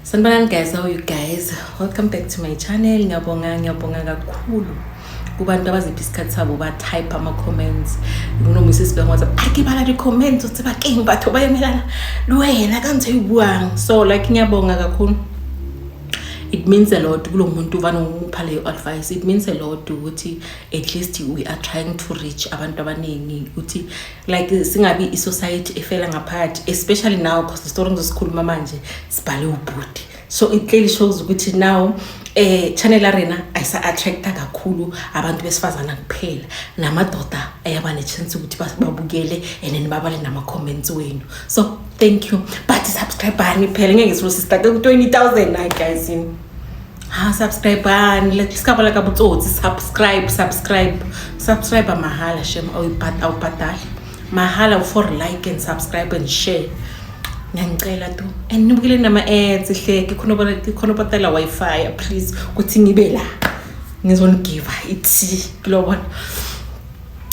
Sanibonani guys, how are you guys? Welcome back to my channel. Ngiyabonga, ngiyabonga kakhulu kubantu abaziphi isikhathi sabo ba-type ama-comments. Kunoma isisi WhatsApp, a ke bala di-comments o tseba keng batho ba emelana le wena ka ntho e buang. So like, ngiyabonga kakhulu. It means a lot kulo muntu vane umupha leyo advice. It means a lot ukuthi at least we are trying to reach abantu abaningi, ukuthi like singabi i-society efela ngaphakathi, especially now, because the story ngizosikhuluma manje sibhale ubhuti. So it clearly shows ukuthi now channel arena ayisa-attracta kakhulu abantu besifazana kuphela, namadoda ayaba ne-chance ukuthi babukele and then babale nama-comments wenu. So thank you, but subscribe-ani phela. Ngeke silo si-starte ku-20 000 na guys. Ha, subscribe-ani, like sikabala ka botsotsi. Subscribe, subscribe, subscribe mahala shem, awubhadali mahala for like and subscribe and share. Ngiyangicela tu and nibukele nama-ads hle. Ke khona ubhatala Wi-Fi, please, ukuthi ngibe la ngizonigiva i-tea kulobona.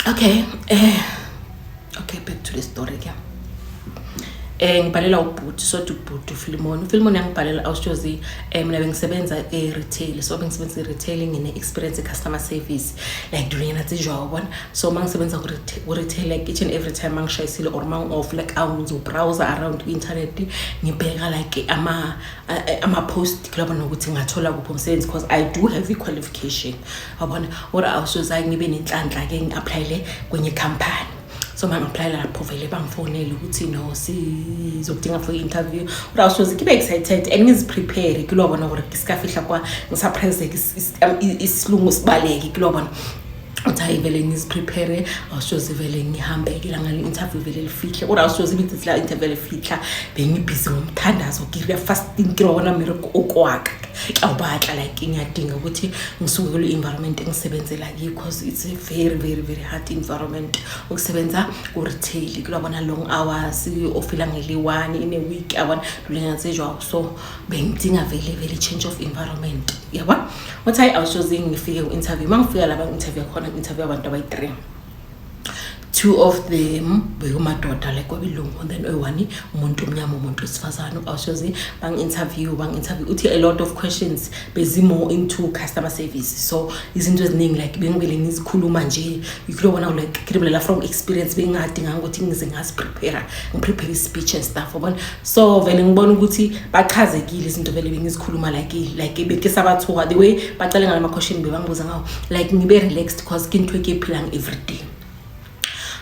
Okay, okay, back to the story ke. Ngibhalela ubhuti, sothi ubhuti uFilimon. UFilimon yangibhalela, awushozi, mina bengisebenza e-retail. So bengisebenza e-retail, ngine-experience e-customer service, like dilonyana tse jwang bona. So ma ngisebenza ku-retail, like each and every time mangishayisile or mang-off, like ngizo-browse around ku-internet, ngibheka like ama-post kulabona ukuthi ngingathola kuphi umsebenzi, because I do have i-qualification, wabona. Or awushozi, hayi, ngibe nenhlanhla-ke, ngi-applyele kwenye company. So ma ngi-applyela lapho, vele bangifonele ukuthi no, sizokudinga for i-interview. Ura awushozi, ngibe excited and ngiziprepare kulobona gore ke ska fihla kwa ngisurpriseke, isilungu sibaleke kulobona. Uthi hayi, vele ngiziprepare, awushozi, vele ngihambe-ke la ngale interview, vele lifihle. Ura awushozi, ibithi la interview lefihla, bengibhizi ngomthandazo, ke fasting, ke bona mmereko o kwaka ke a o batla. Like ngiyadinga ukuthi ngisuke kule environment engisebenzela kiyo, because it's a very, very, very hard environment ukusebenza ku-retail kulabona, long hours, ofila ngeli-one in a week, yabona, lulenya tse jwalo. So bengidinga vele vele change of environment, yabona. Uthi hayi, awushozi, ngifike ku-interview. Uma ngifika la ba-interview khona, interview abantu abayi-three. Two of them bekumadoda, like kwabelungu, and then oyi-one umuntu omnyama, umuntu wesifazane. Awushozi, bangi-interview, bangi-interview. Uthi a lot of questions bezi-more into customer service. So izinto eziningi like bengivele ngizikhuluma nje kulobona, like ke from experience, bengingadinganga ukuthi ngize ngaziprepare, ngiprepare i-speech and stuff, yabona. So vele ngibona ukuthi bachazekile izinto vele bengizikhuluma, like bekesabathuka the way bacale ngalama question bebangibuza ngawo. Like ngibe relaxed because ke ntho e ke e phelang every day.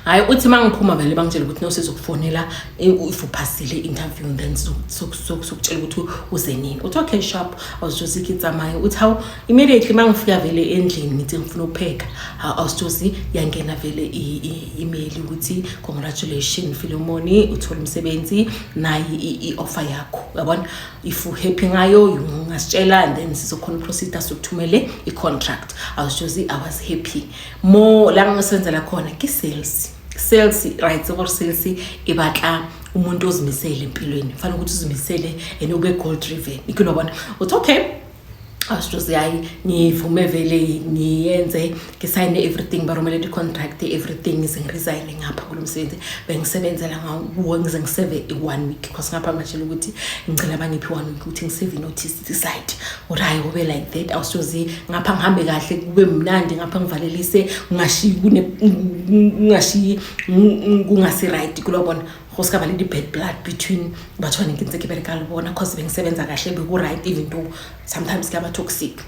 Hhayi, uthi uma ngiphuma, vele bangitshela ukuthi no, sizokufonela if uphasile i-interview, and then sokutshela ukuthi uze nini. Uthi okay, sharp. Awusitshozi, ke tsamaye. Uthi hawu, immediately uma ngifika vele endlini, ngithi ngifuna ukupheka, awusitshozi, yangena vele i-email ukuthi congratulation Filemoni, uthole umsebenzi, nayi i-offer yakho, uyabona. If uhappy ngayo, ungasitshela and then sizokhona uproceeda, sokuthumele i-contract. Awusitshozi, I was happy mo la ngisebenzela khona ke sales. Sales, right, gore sales e batla umuntu ozimisele empilweni, fanele ukuthi uzimisele and ube goal driven ikulobona. Uthi okay, awusitshozi, hayi, ngivume vele, ngiyenze, ngisayine everything, barumele i-contract, everything, ngize ngiresign ngapha kulo msebenzi bengisebenzela ngawo, ngize ngiseve i-one week, because ngapha ngatshela ukuthi ngicela bangiphi one week ukuthi ngiseve i-notice decide. Uthi hayi, kube like that. Awusitshozi, ngapha ngihambe kahle, kube mnandi ngapha, ngivalelise, ngingashiyi ngingashiyi kungasi-right kulobona, go se ka ba le di-bad blood between batho ba ne ke ntse ke bereka le bona, cause bengisebenza kahle, beku-right, even though sometimes kuyaba toxic.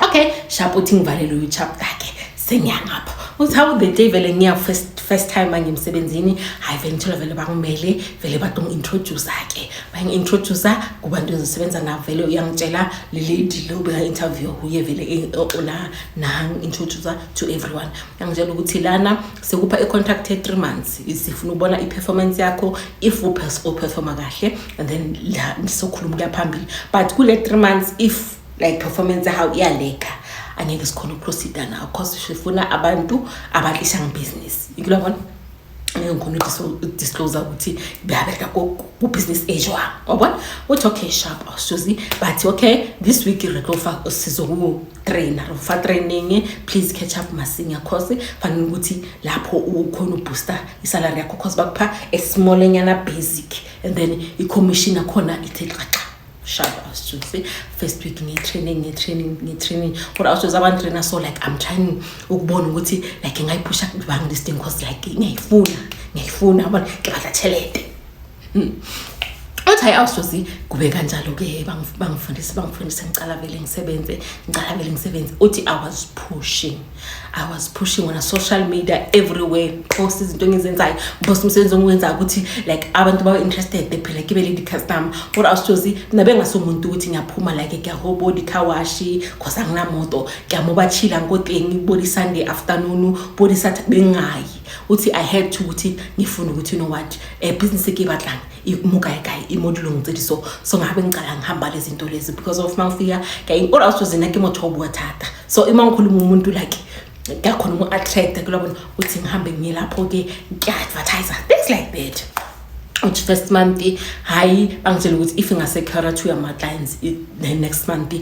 Okay, sharp. Uthi ngivalele uyi-chapter ke, sengiyangapha. Uthi hawu, the day vele ngiya first time manje emsebenzini, hayi, vele ngithola vele bangimele, vele batongi-introduce-ke, bangi-introduce kubantu engizosebenza nabo. Vele uyangitshela le lady lo beka-interview uye vele na-introduce to everyone. Uyangitshela ukuthi lana sekupha i-contract ye-3 months, sifuna ukubona i-performance yakho. If uperforma kahle, and then la sokhuluma kuya phambili, but kule 3 months, if like performance yahawu iyaleka, angeke sikhona ukuproceeda nawo, cause sifuna abantu abatlisha ngebhizinisi ikulabona. Angeke ngikhona ukudisclose ukuthi beyabereka ku-business ejwang, wabona. Uthi okay, sharp, awusuzi. But okay, this week re tlo fa, sizoku-traina, re fa training, please catch up masinya, cause fanele ukuthi lapho ukhona ubooster isalary yakho, cause bakupha a small nyana basic and then i-commission yakhona ithe xaxa. Sharp, awusitshusi. First week ngiyi-training, ngiyi-training, ngiyi-training, kodwa awusitshusi abantu-trainer. So like I'm trying ukubona ukuthi like ngingayiphusha bang this thing, 'cause like ngiyayifuna, ngiyayifuna, yabona, ke batla tšhelete. Uthi hayi, awusitshusi, kube kanjalo-ke. Bangifundise, bangifundise, ngicala vele ngisebenze, ngicala vele ngisebenze. Uthi I was pushing, I was pushing on social media everywhere, post izinto engizenzayo, post umsebenzi engiwenzayo, ukuthi like abantu babe interested phela, kibe le di-customer. Kodwa awusitshozi, mina bengasumuntu ukuthi ngiyaphuma, like ngiyahobo di-car wash, 'cause anginamoto, ngiyamoba chilla ngoteng bo di-Sunday afternoon, bo di-Saturday, bengayi. Uthi I had to ukuthi ngifune ukuthi, you know what, business e ke e batlang mo kae kae, e mo dilong tse di so. So ngabe ngicala ngihamba lezi zinto lezi because of mangifika, kodwa awusitshozi, nna ke motho o bua thata, so ima ngikhuluma umuntu like ngiyakhona umu-attract kulabona. Uthi ngihambe ngiye lapho-ke, ngiya-advertise, things like that. Uthi first month, hayi, bangitshela ukuthi if ngingasecure two yama-clients, then next month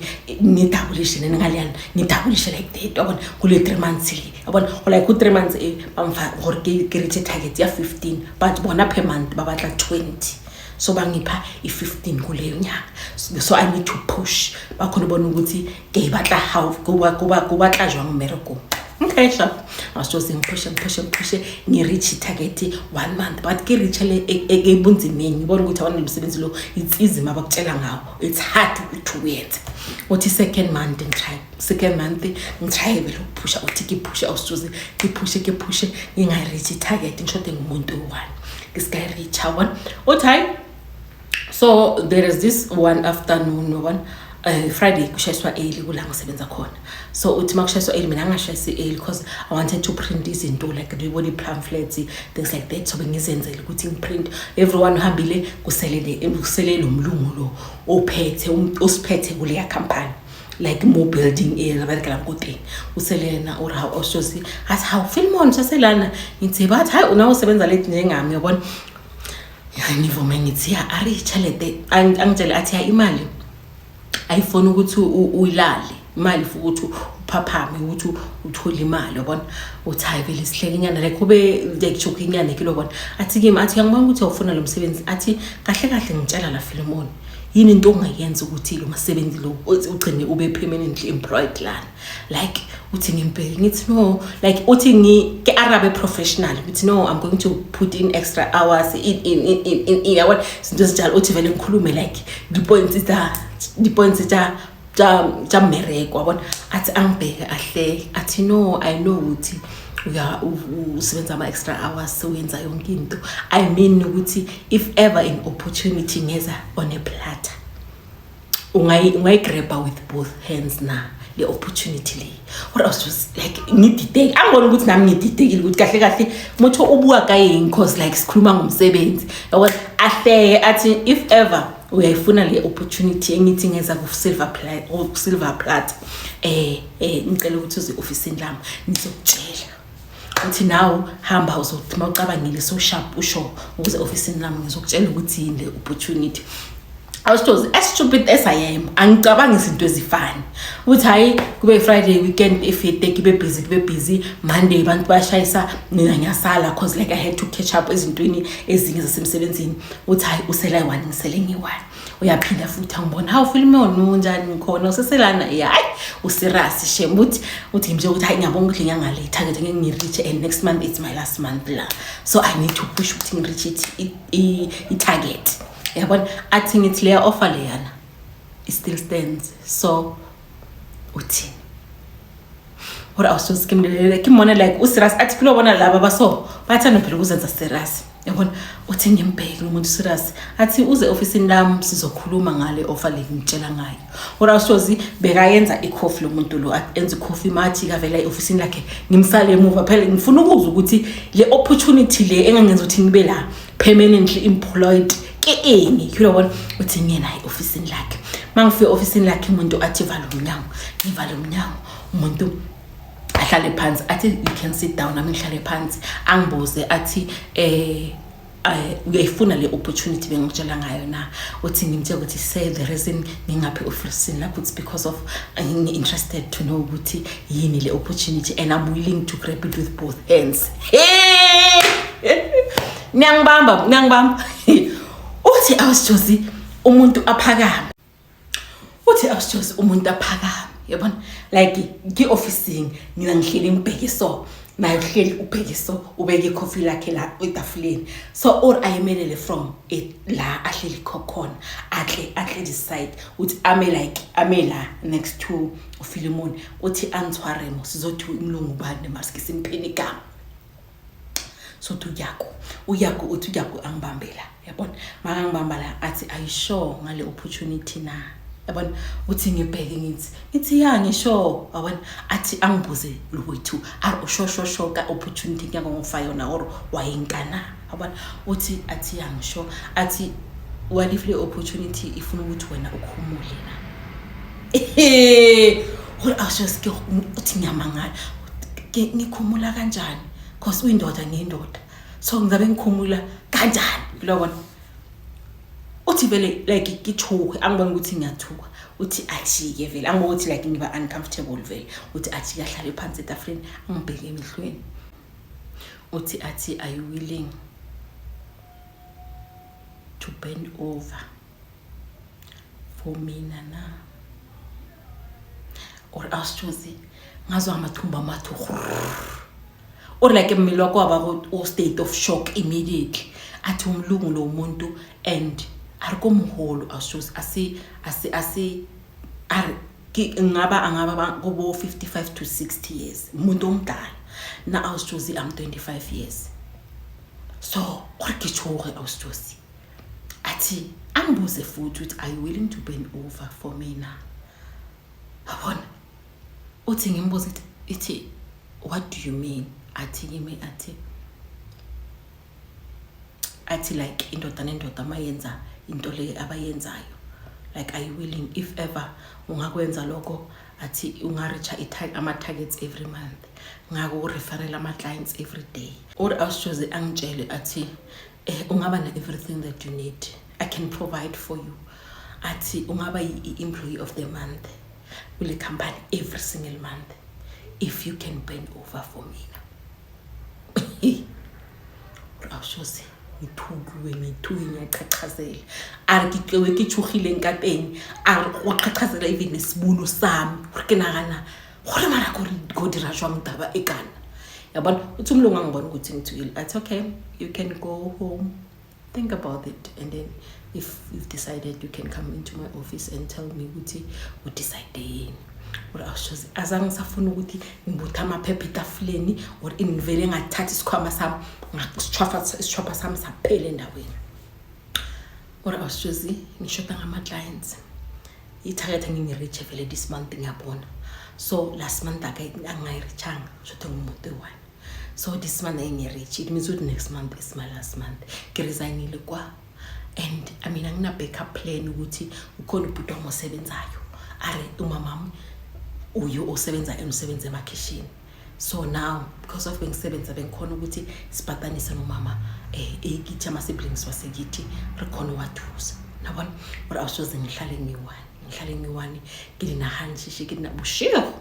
ngidabulishe nengaliyana, ngidabulishe like that, yabona, kule 3 months le, yabona, like ku-3 months e bamfa gore ke reach target ya 15, but bona per month ba batla 20, so bangipha i-15 kuleyo nyanga. So I need to push, bakhona ubona ukuthi ke batla how, kuba tla jwang mmerekong. Okay, sharp, awusitshozi, ngiphushe, ngiphushe, ngiphushe, ngi-reach i-target one month, but ke reach-ele ebunzimeni. Ngibona ukuthi abana lo msebenzi lo, it's easy mabakutshela ngawo, it's hard ukuthi uyenze. Uthi second month ngitry, second month ngitry vele ukuphusha. Uthi ngiphushe, awusitshozi, ngiphushe, ngiphushe, ngingayi-reach i-target, ngishode ngumuntu oyi-one, ngisikayi-reach, yabona. Uthi hayi, so there is this one afternoon, yabona, Friday kushayiswa early kula ngisebenza khona. So uthi uma kushayiswa early, mina ngingashayisi early because I wanted to print izinto like ndibona i-pamphlets, things like that, so bengizenzele ukuthi ngiprint. Everyone uhambile, kusele lo mlungu lo ophethe, osiphethe kuleya company, like mo building e re berekelang ko teng, usele yena. Uri hawu, awushosi, athi, "Hawu Filmon, saselana." Ngithi bathi, "Hayi, unawe usebenza late njengami," yabona. Ya, ngivume, ngithi ya, ari tšhelete. Angitshele, athi ya, imali ayifuni ukuthi uyilale, imali ifuna ukuthi uphaphame ukuthi uthole imali, yabona. Uthi hayi vele, sihleke inyana, like kube like joke inyana ke lobona. Athi kimi, athi, "Ngiyangibona ukuthi awufuna lo msebenzi." Athi, "Kahle kahle, ngitshela la Philemon, yini into ongayenza ukuthi lo msebenzi lo ugcine ube permanently employed lana?" Like uthi ngimbheke, ngithi no, like uthi ngi ke arabe professional, ngithi no, I'm going to put in extra hours in, yabona, izinto ezinjalo. Uthi vele ngikhulume like di-points tsa mmereko, wabona. Athi angibheke, ahleke, athi, "No, I know ukuthi uya usebenza ama-extra hours, uyenza yonke into. I mean ukuthi if ever an opportunity ngeza on a platter, ungayigrabha with both hands na le opportunity le?" Or I was just like ngidideke, angibona ukuthi nami ngididekile ukuthi kahle kahle motho ubuka ka eng, 'cause like sikhuluma ngomsebenzi, yabona. Ahleke, athi, "If ever uyayifuna le opportunity engithi ngeza ku silver platter, ngicela ukuthi uze ofisini lami, ngizokutshela." Uthi nawe hamba, uzothi uma ucabangile so sharp, usho ukuze ofisini lami, ngizokutshela ukuthi yini le opportunity. Awusithozi, as stupid as I am, angicabangi izinto ezifani. Uthi hayi, kube Friday weekend ifite, kube busy, kube busy. Monday abantu bayashayisa, mina ngiyasala 'cause like I had to catch up ezintweni ezinye zasemsebenzini. Uthi hayi, usela yi-one, ngisele ngiyi-one. Uyaphinda futhi angibona, "Hawu Philemon, unjani?" "Ngikhona, useselana?" "Ya." "Hayi, userious shem." Uthi ngimtshela ukuthi hayi, ngiyabonga ukuthi ngiyangale target ngeke ngireach, and next month it's my last month la, so I need to push ukuthi ngireach i-target, yabona. Athi ngithi leya offer leyana, it still stands, so uthini? Ore awusozi ke mlelele, ke mmone like userious. Athi kulobona laba baso bayathanda phela ukuzenza serious, yabona. Uthi ngimbheke lo muntu serious, athi uze ofisini lami, sizokhuluma ngale offer le ngitshela ngayo. Ore awusozi, bekayenza ikhofi lo muntu lo, enza ikhofi, mathi kavela e-ofisini lakhe, ngimsale emuva phela, ngifuna ukuzwa ukuthi le opportunity le engangenza ukuthi ngibe la permanently employed ke eng, uyabona. Uthi ngiyena e-ofisini lakhe, uma ngifika e-ofisini lakhe, umuntu athi, "Vala umnyango." Ngivale umnyango, umuntu ahlale phansi, athi, "You can sit down." Nami ngihlale phansi, angibuze, athi, "Uyayifuna le opportunity bengikutshela ngayo na?" Uthi ngimtshela ukuthi say the reason ngingaphi ofisini lakho, it's because of ngi-interested to know ukuthi yini le opportunity and I'm willing to grab it with both hands. Niyangibamba, niyangibamba. Uthi awusitshozi, umuntu aphakame. Uthi awusjozi umuntu aphakame, yabona, like ki-ofisini mina ngihleli ngibheke so, naye uhleli ubheke so, ubeke ikhofi lakhe la etafuleni so, or ayemelele from la ahleli khona, atle this side. Uthi ame like ame la next to uFilimon. Uthi antshwaremo, sizothi umlungu bani maske simpheni igama, sothi uyako uyako. Uthi uyako angibambela, yabona, makangibamba la athi, "Are you sure ngale opportunity na?" Yabona, uthi ngibheke ngithi, "Ya, ngisho," yabona. Athi angibuze lowethu, ari usho sho sho ka opportunity ngiyako ngofa yona or wayinkana, yabona. Uthi athi, "Ya, ngisho." Athi, "What if le opportunity ifuna ukuthi wena ukhumule na?" Gore awusho, uthi ngiyamangala, ngikhumula kanjani? Cause uyindoda, ngiyindoda, so ngizabe ngikhumula kanjani? Uyabona, uthi vele like ngithuke, angibona ukuthi ngiyathuka. Uthi ajike vele, angibona ukuthi like ngiba uncomfortable vele. Uthi ajike, ahlale phansi etafuleni, angibheke emehlweni. Uthi athi, "Are you willing to bend over for mina na?" Or awusitshozi ngazwa amathumba amathu, or like mmele wakho waba o state of shock immediately. Athi umlungu lo muntu and ari komholo, awusitshozi asi ari ngaba angaba kubo 55 to 60 years, umuntu omdala na. Awusitshozi, I'm 25 years, so gore ke tshoge. Awusitshozi athi angibuze futhi ukuthi, "Are you willing to bend over for me na?" Yabona, uthi ngimbuze ithi, "What do you mean?" Athi kimi, athi like indoda nendoda mayenza into le abayenzayo, like are you willing, if ever ungakwenza lokho? Athi ungareacha ama-targets every month, ngako ureferela ama-clients every day. Or awusitshoze angitshele athi, ungaba na-everything that you need, I can provide for you. Athi ungaba i-employee of the month kule company every single month if you can bend over for mina. Awushoze ngithukiwe, ngithuke, ngiyachachazela. A re ke tlewe ke tshogileng ka teng, a re go qhaqhazela even nesibuno sami, gore ke nagana gore mara ko dira jwang taba e kana, yabona. Uthi umlungu angibona ukuthi ngithukile, athi, "Okay, you can go home, think about it, and then if you've decided, you can come into my office and tell me ukuthi udecide yini." Or awushoze azange ngisafuna ukuthi ngibuthe amaphepha etafuleni or ngivele ngathatha isikhwama sami, isithwapha sami saphela endaweni. Or awushozi ngishoda ngama-clients, i-target angingi-reache vele this month, ngiyabona. So last month angayi-reachanga, shothe ngumuntu oyi-one. So this month angiyi-reach, it means ukuthi next month is my last month. Ngiresignile kwa and I mean angina-backup plan ukuthi ukhona ubhuti wami osebenzayo, are umamami uyo osebenza emsebenzi emakhishini. So now because of bengisebenza, bengikhona ukuthi sipatanise nomama ekithi, ama-siblings wasekithi re khona uwathusa, nabona. Or awusoze ngihlale ngiyi-one, ngihlale ngiyi-one, ke dinaganšiše, ke dina bošego.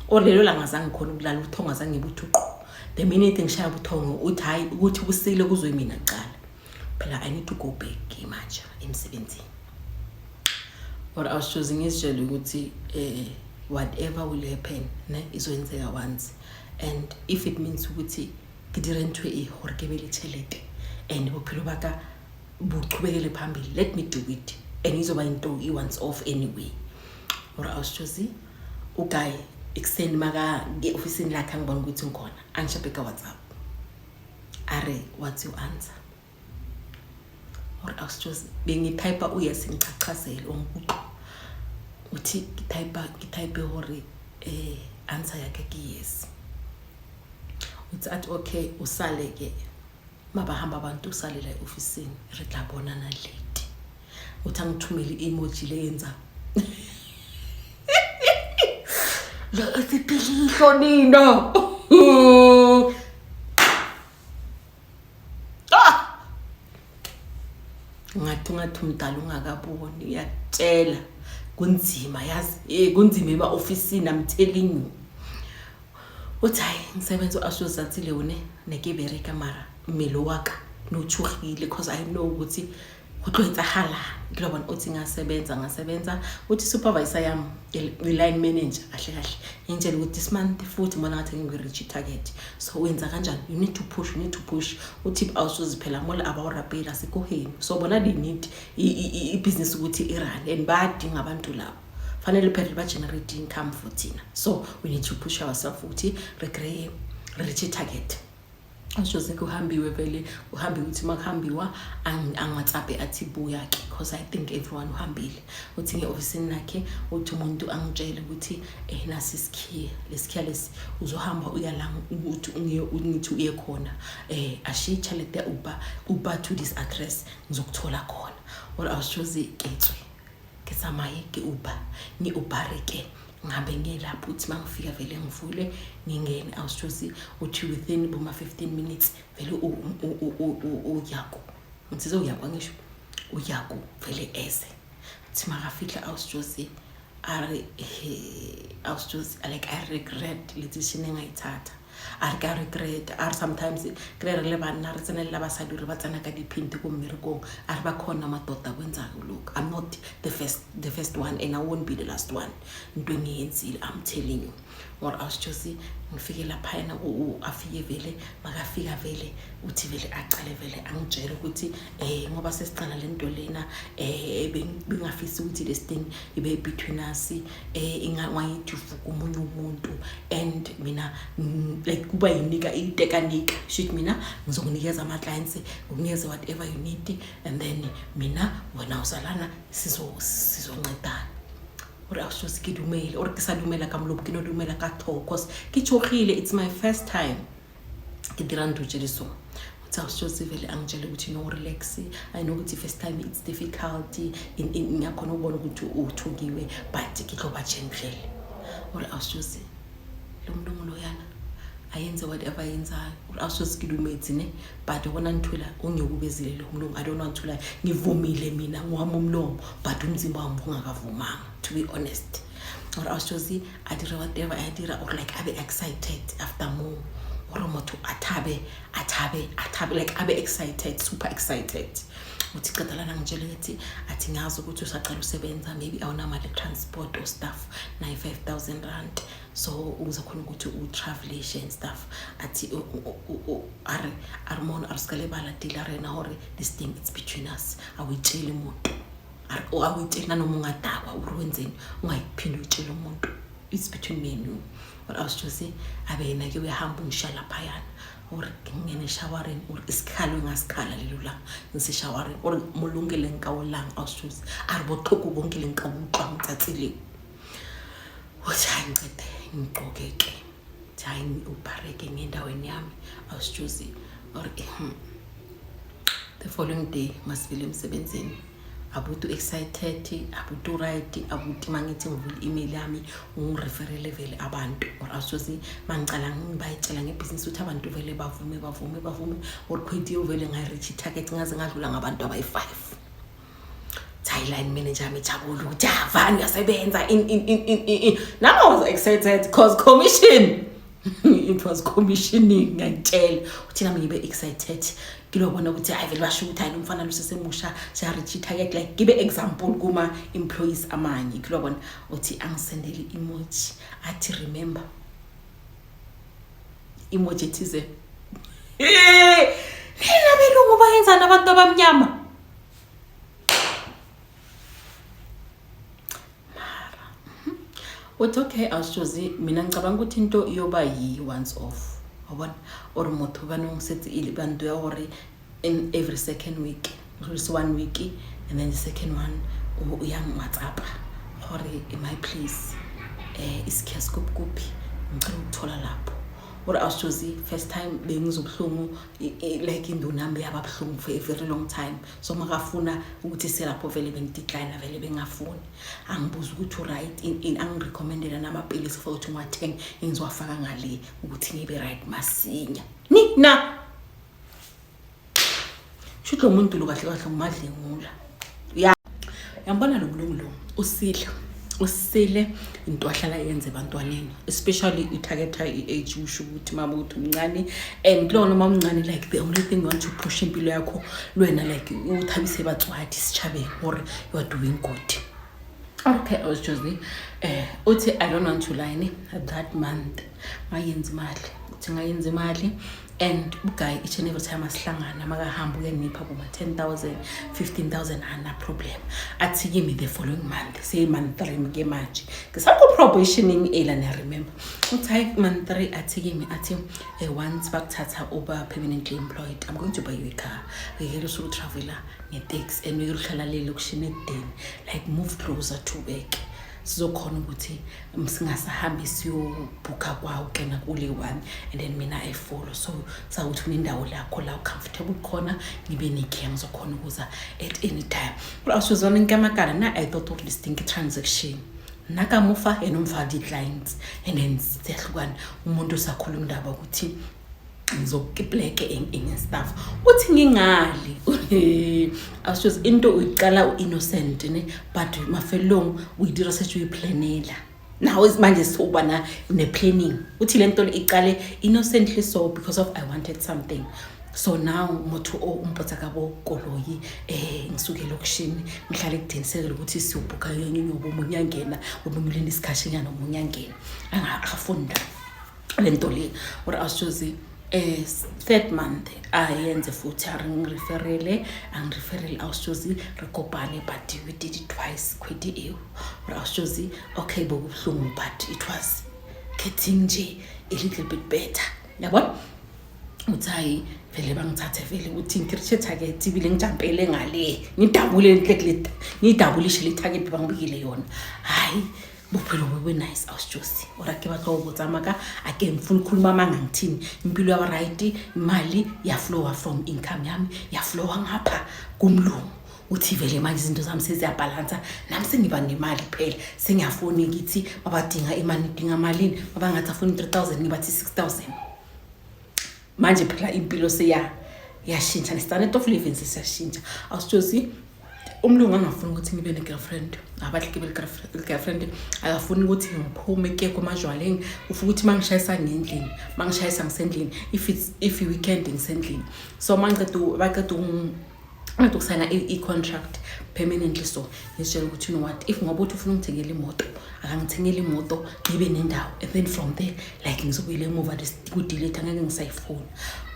Or lelo langa zange ngikhona ukulala ubuthongo, azange ngibuthi uqo. The minute ngishaya ubuthongo, uthi hayi, ukuthi kusile kuzoyi mina kucala phela, I need to go back manje emsebenzini. Or awushoze ngizitshele ukuthi whatever will happen ne, izoyenzeka once, and if it means ukuthi ke dire ntho e gore ke be le tšhelete and bophelo ba ka buchubekele phambili, let me do it, and izoba into i-once off anyway. Or awushozi uguy ekuseni maka nge-ofisini lakhe angibona ukuthi ngikhona, angishape ka-WhatsApp, are, "What's your answer?" Or awushozi bengitype uyes, ngichachazele onguqo. Uthi ngitype hore answer yakhe ke yes. Uthi athi, "Okay, usale ke, mabahamba abantu usale la e-ofisini, re tla bonana late." Uthi angithumele i-emoji le yenza le esipilihlo nina. Ah! Ngathi umdala ungakaboni, uyakutshela kunzima yazi, kunzima ema-ofisini, I'm telling you. Uthi hayi, ngisebenza u-ashozathi leone ne ke bereka, mara mmele wa ka no tshogile because I know ukuthi Go tlo etsahalang? Ke lo bona uthi ngasebenza, ngasebenza. Uthi supervisor yami, i-line manager kahle kahle, ingitshela ukuthi this month futhi ngibona ngathi ngiyi-reach target, so wenza kanjani? You need to push, you need to push. Uthi awusuzi phela mola abawurapela sikoheni, so bona they need ibhizinisi ukuthi i-run and bayadinga abantu labo, fanele phela ba-generate income for thina, so we need to push ourselves ukuthi re-kry-e, re-reach target. Asho kuhambiwe vele, uhambiwe. Uthi makuhambiwa angi-WhatsApp athi buya-ke, because I think everyone uhambile. Uthi nge-ofisini lakhe, uthi umuntu angitshele ukuthi nasi isikhiye, lesikhiya lesi, uzohamba uya la uthi ngithi uye khona, ashiye tšhelete ya Uber, Uber to this address, ngizokuthola khona. Or awushozi ke tswe, ke tsamaye, ke Uber, ngi-Ubere ke, ngihambe ngiye lapho. Uthi uma ngifika vele ngivule, ngingene. Awushozi, uthi within boma 15 minutes vele uyako, ngithize uyako, angisho uyako vele eze. Uthi makafihla, awushozi, a re awushozi, like, I regret le decision engayithatha. A re ka regret, a re sometimes kry re le banna re tsenelela basadi, re ba tsena ka diphinti ko mmerekong. A re ba khona madoda kwenzako lokhu. I'm not the first one and I won't be the last one into engiyenzile, I'm telling you. Or awusitshosi, ngifike laphayana, afike vele, makafika vele uthi vele acale vele angitshele ukuthi ngoba sesicala le nto lena, bengafisi ukuthi this thing ibe between us, ingawayithi uvuka omunye umuntu and mina, like, kuba yinika itekanika shit. Mina ngizokunikeza ama-clients, ngikunikeze whatever you need, and then mina wena uzalana, sizoncedana. Ore awushosi, ke dumele ore ke sa dumela ka molomo, ke no dumela ka tlhogo, cause ke tshogile, it's my first time ke dira ntho tse di so. Uthi awushosi vele angitshele ukuthi no, relax, I know ukuthi first time it's difficult, ngiyakhona ukubona ukuthi uthukiwe, but ke tlo ba gentle. Ore awushosi, lo mlungu loyana ayenze whatever ayenzayo. Ore awushosi, ke dumetse ne, but wona nthwela ungiyokubezile lo mlungu, I don't want to lie, ngivumile mina ngowami umlomo, but umzimba wami ungakavumanga, to be honest. Or awushosi, a dire whatever a dira, or like abe excited after more, or motho athabe, athabe, athabe, like abe excited, super excited. Uthi ceda lana ngitshele ngithi athi ngazi ukuthi usacala usebenza, maybe awunamali transport or stuff, nayi R5000, so uzokhona ukuthi u-travelishe and stuff. Athi a re mono, a re ska lebala deal rena gore this thing, it's between us, awuyitsheli muntu. Awuyitsheli nanoma ungadakwa uri wenzeni, ungayiphinde uyitshele umuntu, it's between me and you. Or awusitshosi, abe yena-ke uyahamba, ungishiya laphayana. Or ngingene eshawareni, or isikhalo engasikhala lelo langa ngiseshawareni, or molongele nkawolanga, awusitshosi, a re botlhoko bonke le nka utlwang tsatsi leo. Uthi hayi, ngicede ngigqoke-ke, uthi hayi, ubhareke ngendaweni yami. Awusitshosi, or the following day masivele emsebenzini, abuti excited, abuti right, abuti mangithi ngivula i-email yami, ungireferele vele abantu. Or awusozi, mangicala ngibayitshela ngebhizinisi ukuthi abantu vele bavume, bavume, bavume. Or khwetiyo vele ngayi-reach i-target, ngaze ngadlula ngabantu abayi-5. Thailand manager yami ijabule ukuthi avani uyasebenza in in in in in. Nami I was excited because commission, it was commissioning. Ngiyakutshela uthi nami ngibe excited, ngilobona ukuthi hayi vele basho ukuthi hayi, lo mfana lusesemusha, siya-reach i-target, like ngibe example kuma-employees amanye. Ngilobona uthi angisendele emoji athi remember, emoji ethize. Lena belungu bayenzani abantu abamnyama? Mara uthi okay, awusitshozi, mina ngicabanga ukuthi into iyoba yi-once off, wabona, or motho banong setse e le bantu ya gore in every second week, it's one week and then the second one uyang-WhatsApp gore my place isikhiya sikuphi, ngicela ukuthola lapho. Or awusitshozi, first time bengizobuhlungu, like induna yami yaba buhlungu for a very long time, so makafuna ukuthi selapho vele bengidecline, vele bengafuni. Angibuza ukuthi u-right in, angirecommendela namapilisi for ukuthi ngiwathenge, engizowafaka ngale ukuthi ngibe right masinya. Nina shuthi lo muntu lo kahle kahle ngumadlengula ya, yambona lo mlungu lo usile. Usile into ahlala yenze ebantwaneni, especially i-target-a i-age, usho ukuthi mama ukuthi umncane and lona uma umncane, like the only thing you want to push impilo yakho lwena, like uthabise batswadi sichabeng gore you are doing good. Okay, I was just uthi I don't want to lie ne, that month ngayenza imali, uthi ngayenza imali and u-guy each and every time asihlangana makahamba uyanipha kuma 10,000, 15,000, ana problem. Athi kimi the following month, say month 3 ke manje ngisakho probationing ela ne, remember, uthi hayi, month 3 athi kimi, athi once bakuthatha uba permanently employed, I'm going to buy you a car, uyekela usuku travela nge-taxi and uyekela uhlala lele lokushini ekudeni, like move closer to work, sizokhona ukuthi singasahambi siyobhukha kwawo kena kule one and then mina I follow. So sawuthi unendawo lakho la comfortable khona, ngibe nekhiya, ngizokhona ukuza at any time. Awusuzwana nkamakala na. I thought of this thing transaction nna ka mofa yena umfa di-clients and then siyahlukana. Umuntu usakhuluma indaba ukuthi ngizokipleke eng eng stuff, uthi ngingali awusho into uyiqala u-innocent ne, but mafelong uyidira sethi uyiplanela now manje soba na ne-planning. Uthi le nto le iqale innocently, so because of I wanted something. So now motho o umpotsa ka bo koloi, ngisuke elokishini ngihlale ekudiniseke ukuthi siyobhukha yonyobo, omunye angena, omunye ulinda isikhashinyana, omunye angena akafuni le nto le. Or awushozi third month ayenze futhi a re ngireferele, angireferele awushozi re kopane, but we did it twice kgwedi eo. Or awushozi okay, bokubuhlungu, but it was getting nje a little bit better, yabona. Uthi hayi vele bangithathe vele ukuthi ngi-reach-e target ibile ngijampele ngale, ngidabule enhle, ngiyidabulishe le target bangibikile yona. Hayi, bophelo bo nice awusijosi ora ke batla go botsa maka a ke ngifuna ukukhuluma amanga ngithini, impilo yaba right, imali yaflowa from income yami, yaflowa ngapha kumlungu. Uthi vele manje izinto zami seziyabhalansa, nami sengiba nemali phela, sengiyafuna ngithi babadinga imali, ngidinga malini, babangathi afuna i-3000, ngibathi 6000. Manje phela impilo seya yashintsha ne-standard of living sesiyashintsha. Awusitshozi umlungu angafuni ukuthi ngibe ne-girlfriend, abahle kibe girlfriend, akafuni ukuthi ngiphume kuye kwemajwaleni, ufuna ukuthi mangishayisa ngendlini, mangishayisa ngisendlini, if it's if i-weekend ngisendlini. So mangiceda baqeda ngiceda ukusayina i-contract permanently, so ngizitshela ukuthi you know what, if ngoba uthi ufuna ungithengela imoto, akangithengela imoto, ngibe nendawo and then from there like ngizobuyela emuva ku-delete, angeke ngisayifuna.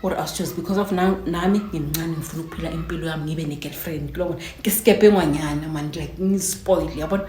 Or else just because of now nami ngimncane, ngifuna ukuphila impilo yami, ngibe ne-girlfriend kulobona ngisikepe engwanyana man, like ngispoil, yabona.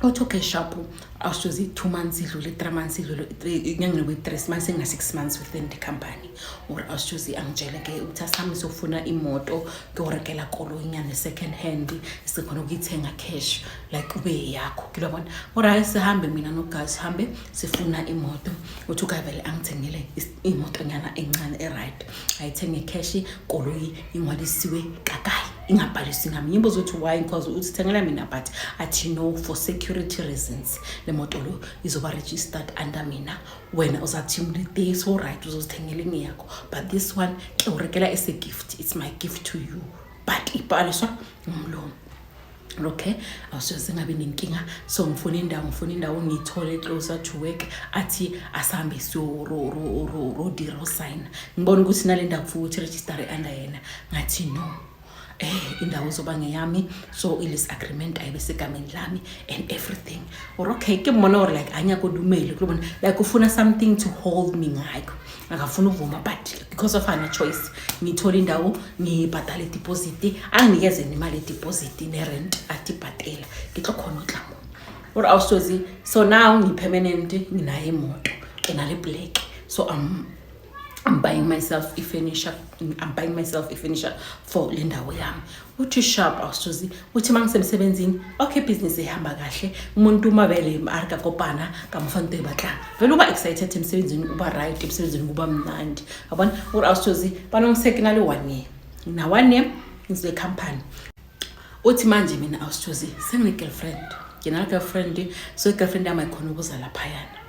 Uthi okay, sharp, awushozi 2 months idlule, 3 months idlule, inyanga nokuyi-three months, sengina-6 months within the company. Or awushozi angitshele ke ukuthi asihambe siyofuna imoto, kuyorekela koloyinyana second hand, sikhona ukuyithenga cash, like kube yakho kilobona. Or hayi, sihambe mina noguy, sihambe sifuna imoto. Uthi u-guy vele angithengele imoto nyana encane e-right, ayithenge cash, koloyi ingwalisiwe kakayi, ingabhalisi ngami. Ngimbuza ukuthi why, because uthi thengela mina, but athi no, for security reasons le moto lo izoba registered under mina, wena uzathi mlite so right uzozithengela enye yakho, but this one ke urekela as a gift, it's my gift to you, but ibhaliswa ngumlomo. Okay, awusoze ngabe nenkinga. So ngifuna indawo, ngifuna indawo, ngiyithole closer to work. Athi asambe siyo sign, ngibona ukuthi nale ndawo kufuthi ukuthi register under yena. Ngathi no, indawo izoba ngeyami, so i-lease agreement ayibe segameni lami and everything. Or okay, ke mmona gore like anyako dumele kulobona, like ufuna something to hold me ngakho, akafuna ukuvuma, but because of ana choice ngithole indawo, ngibhadale deposit, anginikeze nemali yedeposit ne-rent, athi bhatela ke tlo khona utla mo. Or awusozi, so now ngi-permanent, nginayo imoto ke nale black, so I'm buying myself i-furniture, I'm buying myself i-furniture for le ndawo yami. Uthi sharp, awusozi uthi uma ngisemsebenzini, okay, business ihamba kahle, umuntu uma vele a re ka kopana ka mo fa nto e batlang, vele uba excited emsebenzini, uba right emsebenzini, kuba mnandi, yabona. Uri awusozi banongiseke le one year na one year ngizwe company. Uthi manje mina awusithozi sengine-girlfriend, ngina-girlfriend, so i-girlfriend yami ayikhona ukuza laphayana.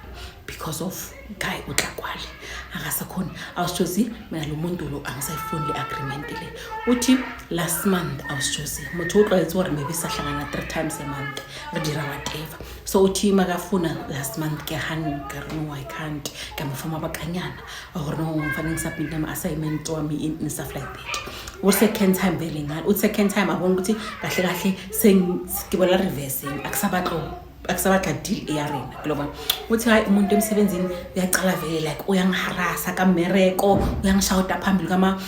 Because of guy o tla kwale akasakhoni. Awusjozi, mina lo muntu lo angisayifuni le agreement le. Uthi last month, awusjozi, motho o tlwaetse gore maybe sahlangana three times a month, re dira whatever. So uthi makafuna last month, ke han ka re, "No, I can't." Ka mo fa mabakanyana a gore no, ngifanele ngisubmit ama-assignment wami and stuff like that. U-second time vele ngani, uthi second time abona ukuthi kahle kahle ke bona reversing, akusabatlo akusabatla deal ya rena ke lo bona. Uthi hayi, umuntu emsebenzini uyacala vele, like uyangiharasa kammereko, uyangishawuta phambili kama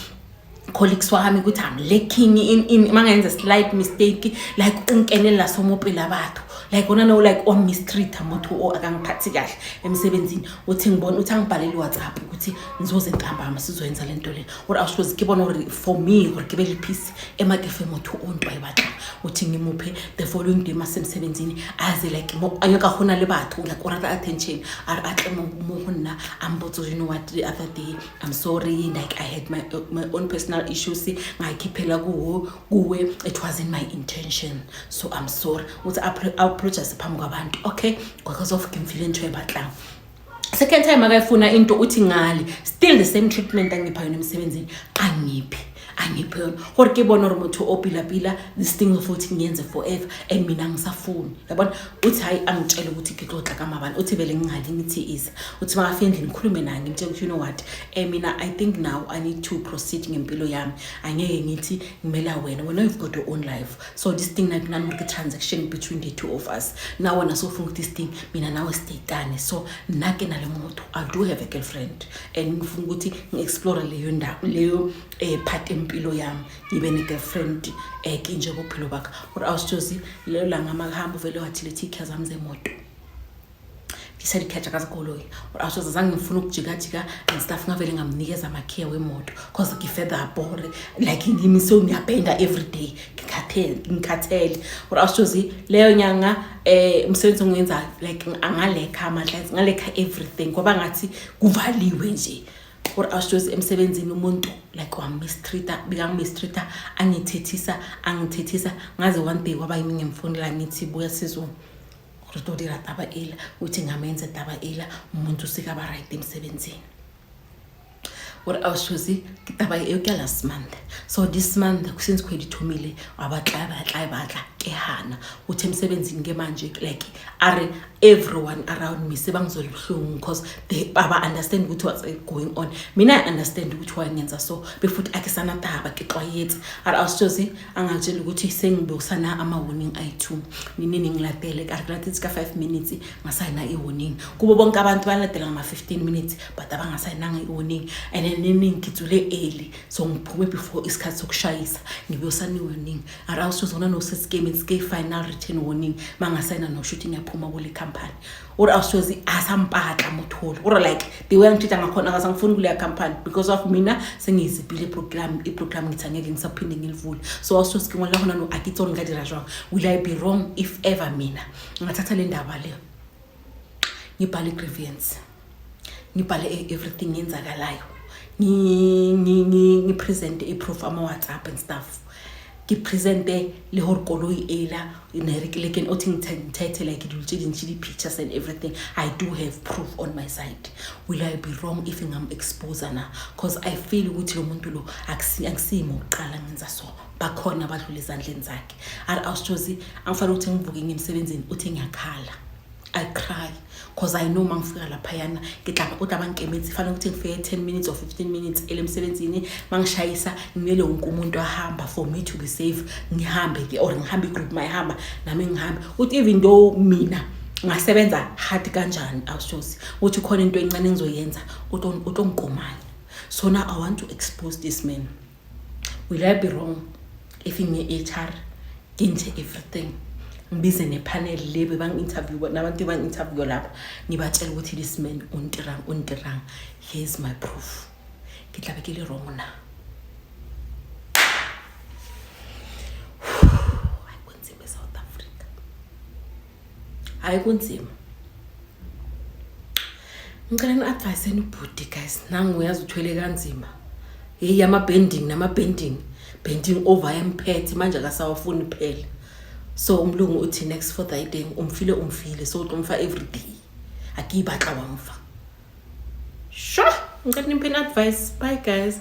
colleagues wami ukuthi I'm lacking in mangenza slight mistake, like unkenelela somopela batho, like wona no, like wa mistreat motho o akangiphathi kahle emsebenzini. Uthi ngibona uthi angibhalele WhatsApp ukuthi ngizoze ntambama sizoyenza lento le, or awushozi ke bona gore for me gore ke be le peace emakefe motho o nto ayibatlang. Uthi ngimuphe the following day masemsebenzini aze like mo anyaka gona le batho, like o rata attention, a re a tle mo go nna a mpotse, "You know what, the other day I'm sorry, like I had my own personal issues, ngayikhiphela kuwo kuwe, it wasn't my intention, so I'm sorry." Uthi apologize phambi kwabantu, okay, because of ke mfile ntho e batlang. Second time akayifuna into, uthi ngale still the same treatment angipha yona emsebenzini, angiphi yona gore ke bone gore motho o pila-pila this thing futhi ngiyenze forever and mina ngisafuni yabona. Uthi hayi, angitshele ukuthi ke tlotla ka mabane. Uthi vele ngingali ngithi isa, uthi makafika endlini ngikhulume naye, ngimtshele ukuthi, "You know what, mina I think now I need to proceed ngempilo yami. Angeke ngithi ngimela wena, wena you've got your own life. So this thing like nani ke transaction between the two of us now, wena sofuna ukuthi this thing mina nawe sideyitane. So nna ke na le motho, I do have a girlfriend and ngifuna ukuthi ngi-explore leyo ndawo leyo part empilo yami, ngibe ne-girlfriend ke nje bophelo bakhe." Gore awusjozi, lelo langa makahamba uvele wathi lethi ikhiya zami zemoto, ngisa dikhiya tsa sekoloi. Gore awusjozi, zange ngifuna ukujikajika and stuff, ngavele ngamnikeza amakhiya wemoto cause ngi-fed up gore like ngimi so ngiyapenda every day, ngikhathele, ngikhathele. Gore awusjozi, leyo nyanga umsebenzi engiwenza like angalekha ama-clients, ngalekha everything, ngoba ngathi kuvaliwe nje. Gore awusjozi, emsebenzini umuntu like wamistreata, bekangimistreata, angithethisa, angithethisa, ngaze one day kwaba yimi ngimfonela ngithi, "Buya sizwe re tlo dira taba ela." Uthi ngamenza taba ela, umuntu sekaba right emsebenzini. Gore awushozi, ke taba eo ke last month. So this month since kgwedi thomile, wa batla batla batla, ke hana. Uthi emsebenzini ke manje like are everyone around me sebangizwela ubuhlungu because they baba understand ukuthi what's going on. Mina I understand ukuthi why ngenza so, befuthi akisana taba ke tlwayetse. Are awushozi, angatshela ukuthi sengibusana ama-warning ayi-two ninini ngilatele, ka re ke latetse ka 5 minutes, ngasayina i-warning. Kubo bonke abantu balatela ngama-15 minutes, but abangasayinanga i-warning. And then nini ngitsule early, so ngiphume before isikhathi sokushayisa, ngibuyosana i-warning. Are awushozi, ngona no-seskeme ske final written warning, mangasayina nosho ukuthi ngiyaphuma kule company. Ore awushozi, asampatla motholo ore like the way angitreat ngakhona, akasangifuni kuleya company because of mina sengiyizipile iprogram, iprogram ngithi angeke ngisaphinde ngilivule. So awushozi, ke ngwala hona no, a ke itse gore nka dira jwang. Will I be wrong if ever mina ngathatha le ndaba le, ngibhale i-grievance, ngibhale everything yenzakalayo, ngipresente i-proof, ama-WhatsApp and stuff, ngipresente le gore koloi ela ne re ke le othi ngithethe like dilo tse dintši, di-pictures and everything? I do have proof on my side. Will I be wrong if ngam-expose na? Because I feel ukuthi lo muntu lo akusimo ukuqala ngenza so, bakhona abadlula ezandleni zakhe. Ari awusjozi, angifanele ukuthi ngivuke ngiye emsebenzini, uthi ngiyakhala, I cry cause I know mangifika laphayana ke tla o tla ba nkemetse, fanele ukuthi ngifike 10 minutes or 15 minutes ele emsebenzini. Mangishayisa ngimele wonke umuntu ahamba for me to be safe, ngihambe ke or ngihambe igroup mayihamba nami ngihambe. Uthi even though mina ngasebenza hard kanjani, awushozi, uthi khona into encane engizoyenza, utongikomanya. So now I want to expose this man. Will I be wrong if ngiye-HR ngenze everything, ngibize nepanel le bebangi-interview nabantu bangi-interview lapha, ngibatshela ukuthi this man untirang untirang, here's my proof? Ke tlabe ke le wrong na? Hayi, kunzima eSouth Africa, hayi, kunzima. Ngicela ni-advise ubhuti guys, nangu uyazi uthwele kanzima. Heyi, ama-bending nama-bending, bending over yamphethe manje, akasawafuni phela. So umlungu uthi next for thy day umfile, umfile, so utomfa every day. A ke e batla wa mfa. Sure, ngicela nimphe advice. Bye guys.